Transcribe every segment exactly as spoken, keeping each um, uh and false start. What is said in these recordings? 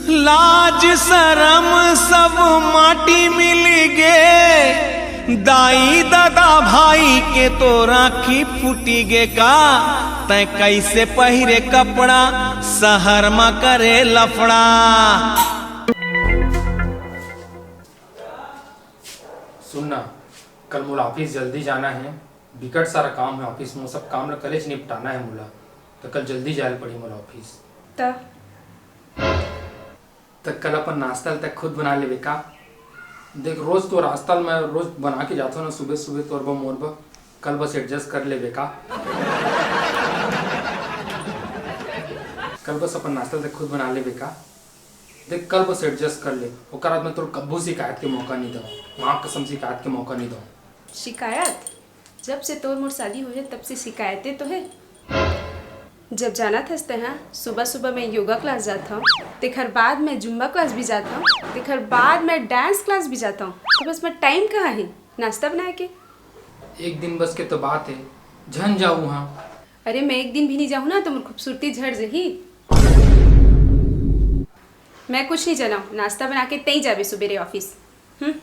लाज सरम सब माटी मिल गे, दाई ददा भाई के तो राखी फूटी गे का, तै कैसे पहिरे कपड़ा, शहर म करे लफड़ा। सुन ना, कल मोला ऑफिस जल्दी जाना है, बिकट सारा काम है ऑफिस में, वो सब काम ला कलेज निपटाना है मोला, तो कल जल्दी जाए पड़ी मोला ऑफिस। त त कल अपन नाश्ता ल तै खुद बना लेबे का? देख, रोज तो नाश्ता ल मैं रोज बना के जाथो ना सुबह सुबह तोर बर मोर बर, कल बस एडजस्ट कर लेबे का? कल बस अपन नाश्ता ल तै खुद बना लेबे का? देख, कल बस एडजस्ट कर ले, ओकर बाद मैं तोर कब्बू शिकायत के मौका नहीं दऊं, माँ कसम शिकायत के मौका नहीं दऊं। शिकायत? जब से तोर मोर शादी होए हे, तब से शिकायतें तो हे। जब जानत हस तैं हा, सुबह सुबह मैं योगा क्लास जात हूँ, तेखर बाद मैं जुम्बा क्लास भी जात हूँ, तेखर बाद मैं डांस क्लास भी जात हूँ, तो बस मैं टाइम कहाँ है नाश्ता बनाए के? एक दिन बस के तो बात है, झन जाऊ हाँ। अरे, मैं एक दिन भी नहीं जाऊँ ना, तो मोर खूबसूरती झड़ जही। मैं कुछ नहीं जानव, नाश्ता बना के तई जाबे सुबेरे ऑफिस। हम्म।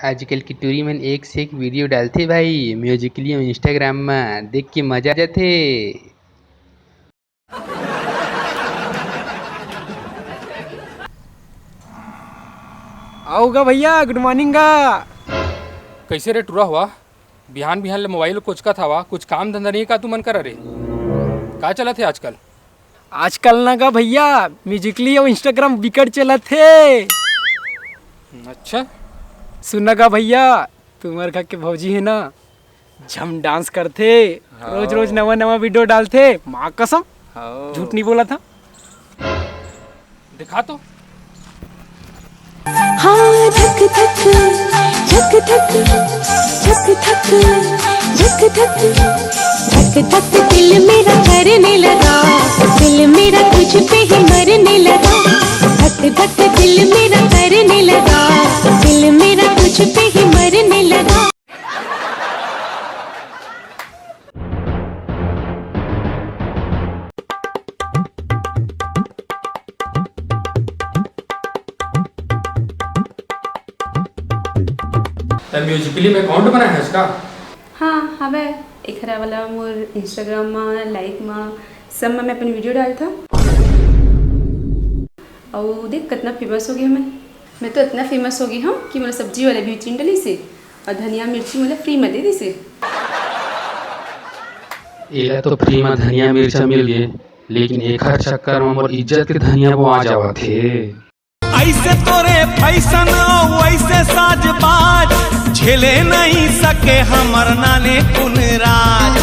आजकल की टूरी मन एक से एक वीडियो डालथे भाई, म्यूजिकली अउ Instagram म, देख के मजा आ जाथे। आओ गा भैया, गुड मॉर्निंग गा। कैसे रे टूरा हुआ, बिहान बिहान ले मोबाइल कोचकत हवा, कुछ काम धंधा नहीं है का तुमन करा रे? का चलत है आजकल? आजकल ना गा भैया, म्यूजिकली अउ Instagram बिकट चलत हे। अच्छा। सुन ना गा भैया, तुम्हर घर के भौजी हे ना, झम डांस करथे, हाँ। रोज रोज नवा नवा वीडियो डालथे, माँ कसम, हाँ। झूठ नहीं बोलत हँव। दिखा तो। हाँ, धक धक, धक धक, धक धक, धक धक, धक धक दिल मेरा करने लगा, दिल मेरा तुझ पे ही मरने लगा, धक धक दिल मेरा करने लगा, दिल मेरा तुझ पे ही मरने लगा। त म्यूजिकली में अकाउंट बनाए हस का? हाँ, हवय। एकरा वाला मोर Instagram म, लाइव म, सब म मैं अपन वीडियो डालथव। अउ देख, कतना फेमस हो गे हँव मैं। मैं तो अतना फेमस हो गे हँव कि मोला सब्जी वाले भी चिन डलिस हे अउ धनिया मिर्ची मोला फ्री म दे दिस हे। एला तो फ्री म धनिया मिर्चा मिल गे, लेकिन एखर चक्कर म मोर इज्जत के धनिया बोआ जावत हे। ऐसे तोरे फैशन, वैसे साजबाज, झेले नहीं सके हमर नाने कुन राज।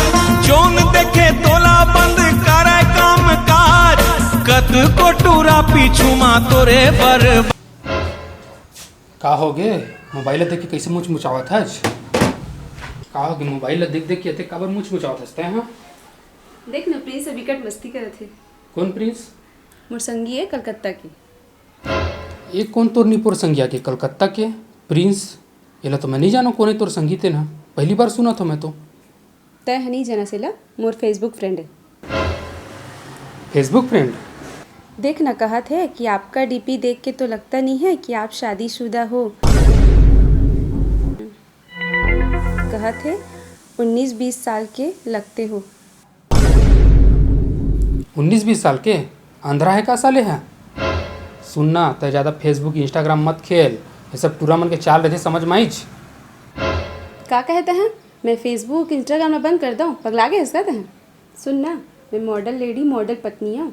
जोन देखे तोला बंद करे काम काज, कत को टूरा पीछू मा तोरे बर। का हो गे? मोबाइल ला देख के कैसे मुचमुचावत हस? का हो गे? मोबाइल ला देख देख के अतेक काबर मुचमुचावत हस तैं, हाँ? देख ना, प्रिंस अभी कट मस्ती करत हे। कौन प्रिंस? मोर संगी हे कलकत्ता के। ए कोन तोर निपोर संगिया के कलकत्ता के प्रिंस? एला तो मैं नहीं जानव, कोने तोर संगी तेन ह? पहली बार सुनत हँव मैं तो। तैं ह नहीं जानस एला, मोर Facebook फ्रेंड हे। Facebook friend? देख ना, कहत हे कि आपका डीपी देख के तो लगता नहीं है कि आप शादीशुदा हो। कहत हे, उन्नीस बीस साल के लगते हो। उन्नीस बीस साल के? अंधरा हे का साले ह? सुन ना, तैं ज्यादा Facebook, Instagram मत खेल। ये सब टूरा मन के चाल रहिथे, समझ म आइच। का कहे तैं ह? मैं Facebook, Instagram ला बंद कर दंव? पगला गे हस का तैं ह? सुन ना, मैं मॉडल लेडी, मॉडल पत्नी आंव।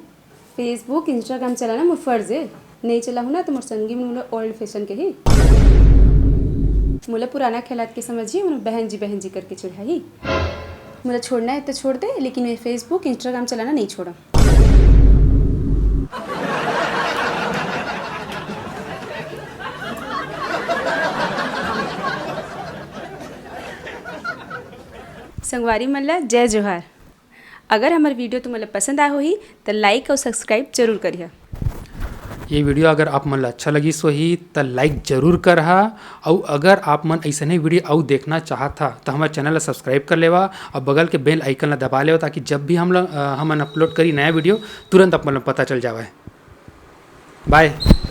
Facebook, Instagram चलाना मोर फर्ज हे। नहीं चलाहूँ ना तो मोर संगी मन मोला old fashion कही। मोला पुराना ख्यालात के समझही, मोला बहन जी, बहन जी करके चिढ़ाही। मोला छोड़ना हे तो छोड़ दे, लेकिन मैं Facebook, Instagram चलाना नहीं छोड़ंव। संगवारी मन ला जय जोहार। अगर हमर video तुमन ला पसंद आए होही, त like अउ subscribe जरूर करिहा। ये video अगर आप मन ला अच्छा लगिस होही, त like जरूर करहा। अउ अगर आप मन अइसने video अउ देखना चाहत हा, त हमर channel ला subscribe कर लेवा अउ बगल के bell icon ला दबा लेवा, ताकि जब भी हम ला, अ, हमन upload करी नया video, तुरंत आप मन ला पता चल जावय। Bye।